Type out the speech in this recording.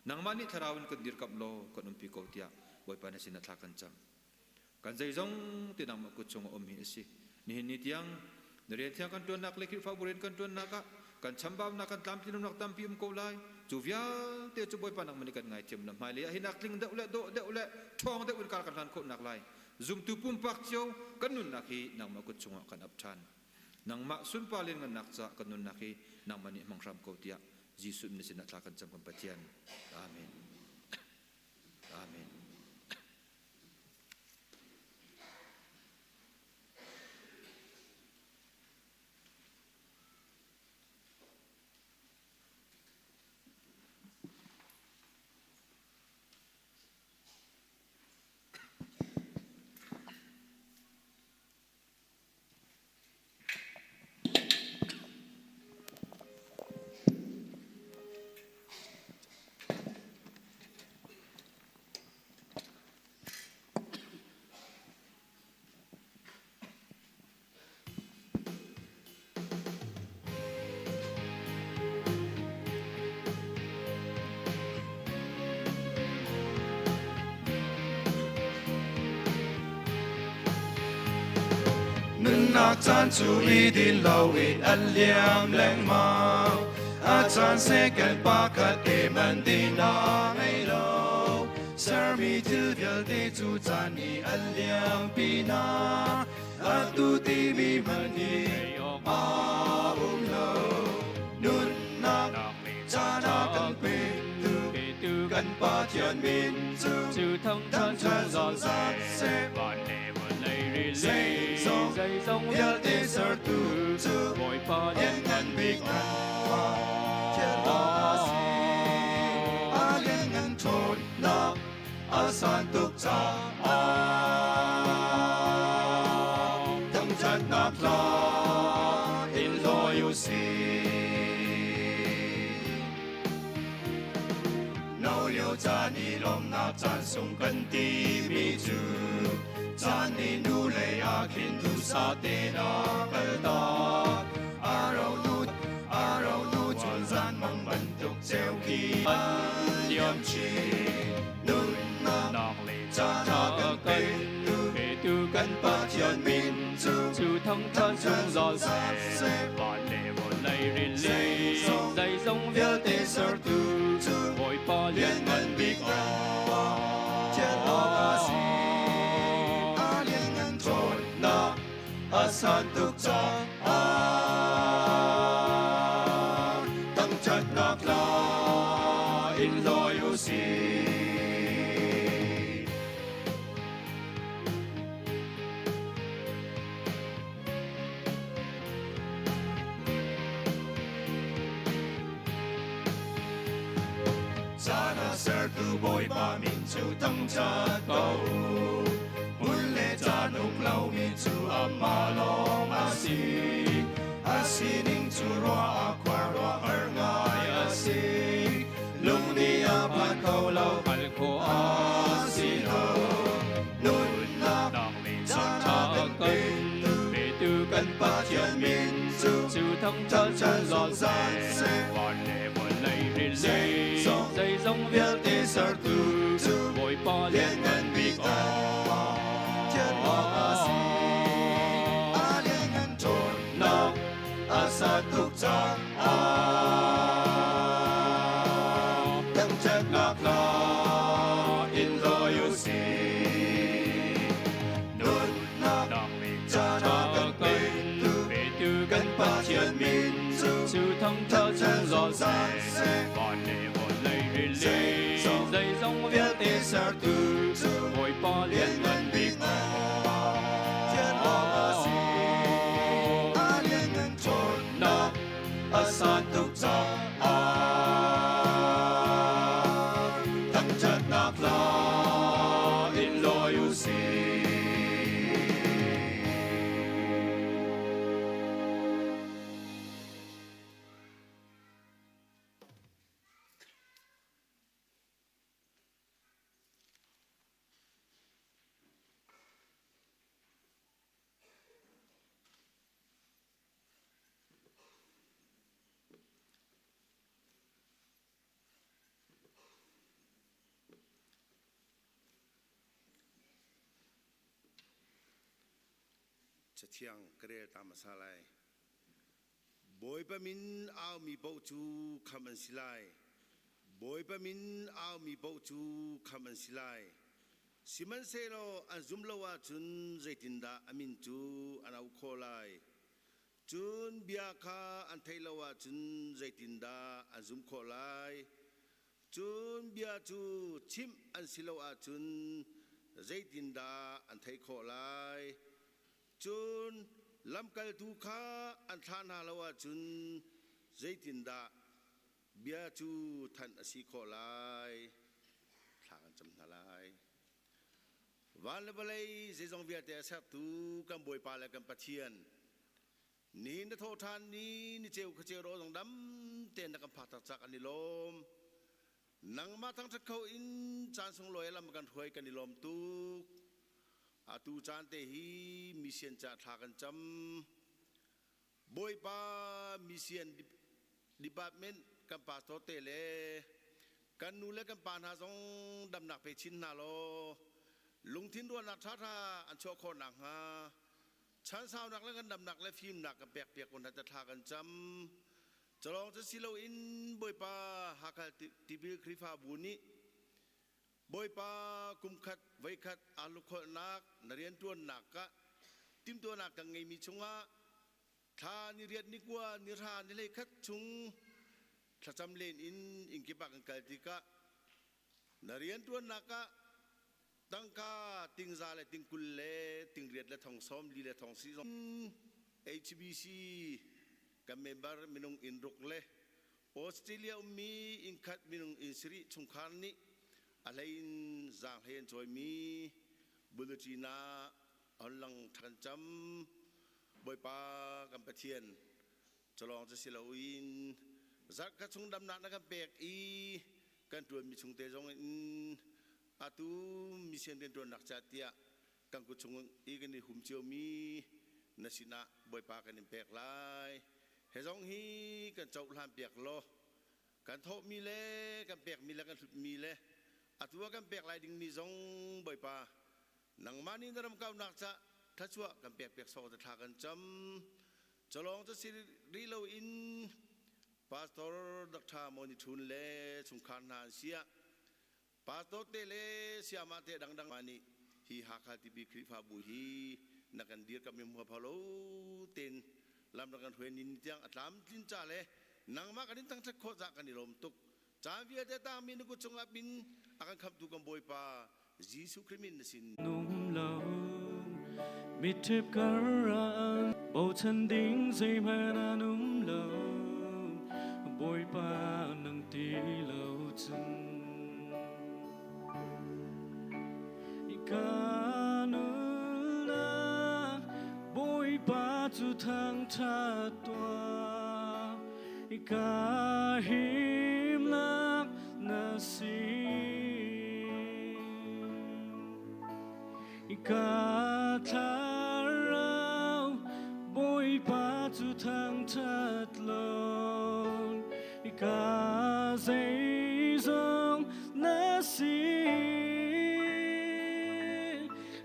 Nangmah nih thlarau in kan dirkamh law kan umpi ko tiah Bawipa na sin ah thla kan cam. Kan zeizong te nangmah kut chung a um hi a si. Nihin ni tiang na rian thiang kan ṭuannak le Khrihfabu rian kan ṭuannak ah kan chambaunak kan tlamtlinlonak tampi um ko lai. Cu vialte cu Bawipa nangmah nih kan ngaithiam la. Hmailei ah hinak tling deuh le dawh deuh le ṭhawng deuh in kar kan hlan khawhnak lai. Zumtu pumpak cio kan nunnak hi nangmah kut chungah kan ap ṭhan. Nangmah sunpar lianngannak caah kan nunnak hi nangmah nih hmang hram ko tiah Jesuh na sinah thla kan cam kan Pathian. Amen. Amen. Nunnak caan cu i din loin an liam lengmang. A caan second pakhat te man din a ngei lo. Sermi thil vialte cu caan nih an liam pinah atu timi hmanh hi a um lo. Nunnak caan a kan petu kan Pathian min cu thangṭhat zungzal seh. Zeizong vialte sertu cu Lianngan Bik kan Pathian lawng a si. A lianngan ṭhawnnak a san tuk caah thangṭhatnak hla in hlawi u sih. No lio caan i lawmnak caan sung kan timi cu caan nih nu lei ah khin duhsah te na kal tak. A ro nu a ro nu chun zan mang bantuk ceu khi an liam chin. Nunnak caan a kan petu kan Pathian min cu thangṭhat zungzal seh. Van le vawlei rili zeizong vialte sertu cu Bawipa lianngan bik Pathian lawng a si. A lianngan ṭhawnnak a san tuk caah thangṭhatnak hla in lawi u sih. Caan a sertu Bawipa min cu thangṭhat ko. Hmun le caan uk lomi cu amah lawng a si. A sining cu ruah a khuar ruah har ngai a si. Lung nih a phan kho lo, hngalh khawh a si lo. Nunnak caan a kan petu kan Pathian min cu cu thangṭhat zungzal seh. Van le vawlei rili zeizong vialte sertu cu Bawipa lianngan bik Pathian lawng a si. A lianngan ṭhawnnak a san tuk caah thangṭhatnak hla in lawi u sih. Nunnak caan a kan petu kan Pathian min cu cu thangṭhat zungzal seh. Van le vawlei rili zeizong vialte sertu cu Bawipa lianngan bik Pathian lawng a si. A lianngan ṭhawnnak a san tuk caah thangṭhatnak hla in lawi u sih. Cathiang ka rel ta hmasa lai. Bawipa min aumi paoh cu khamh an si lai. Bawipa min aumi paoh cu khamh an si lai. Sihmanhsehlaw an zum lo ahcun zeitindah a min cu an auh khawh lai? Cun bia kha an theih lo ahcun zeitindah an zumh khawh lai? Cun bia cu chimh an si lo ahcun zeitindah an theih khawh lai? Cun lamkaltu kha an thlah hna lo ahcun zeitindah bia cu thanh a si khawh lai? Thla kan cam hna lai. Van le vawlei zeizong vialte a sertu kan Bawipa le kan Pathian, Nihin na thawh ṭhan ni ni ceu khuaceu ro zong dam tein na kan phak tak cak an i lawm. Nangmah thangṭhat kho in caan sunglawi lam kan hruai kan i lawm tuk. Atu caan te hi mission ca thla kan cam. Bawipa mission department kan pastor te le kan nu le kan pa hna zong damnak pe chin hna law lungthin ruahnak ṭhaṭha an chuah khawh nakhnga Chansaunak le ngandamnak le fimnak kan pekpiak ko hna thla kan cam. Calawng cu si loin Bawipa Hakha Tipil Khrihfabu nih Bawipa kumkhat voikhat aa lukholhnak na rianṭuannak ah timhtuahnak kan ngeimi chungah thla ni riat ni kua ni hra ni hleikhat chung thlacam len in innkip ah kan kal tikah na rianṭuannak ah Tangka tingza le tingkul le tingriat le thong sawm li le thong si zong HBC kan member minung inn ruk le Australia ummi inn khat minung inn sarih chungkhar nih a hlei in zaanghlei an cawimi Bulletin ah on lang than cam Bawipa kan Pathian Culawng cu si loin zarhkhat chung damnak na kan pek i kan ṭuanmi chungte zong in atu mission rianṭuannak ca tiah kan kut chung i kan i hum ciomi na sinah Bawipa kan in pek lai. Hi zong hi kan cohlan piak law kan thawhmi le kan pekmi le kan hlutmi le atu ah kan pek lai dingmi zong Bawipa nangmah nih na ram kaunak ca thluachuah kan pek piak sawk thla kan cam. Calawng cu si rih loin Pastor Dr. Moni Thun le chungkhar hna an siah Pastor te le sayamah te dangdang nih hi Hakha Tipi Khrihfabu hi na kan dirkamh i mualpho lo tein lam na kan hruai nin tiang a tlamtlin ca le nangmah kan in thangṭhat khawh cah kan i lawm tuk. Caan vialte tangmi na kut cungah bin a kan khamhtu kan Bawipa Jesuh Khrih min na sin. Num lo mitthep kar ah bochan ding zeihmanh an um lo Bawipa nang ti lo cun ka nunnak Bawipa cu thangṭhat tuah Ka himnak na si. Ka thlarau Bawipa cu thangṭhat law ka zei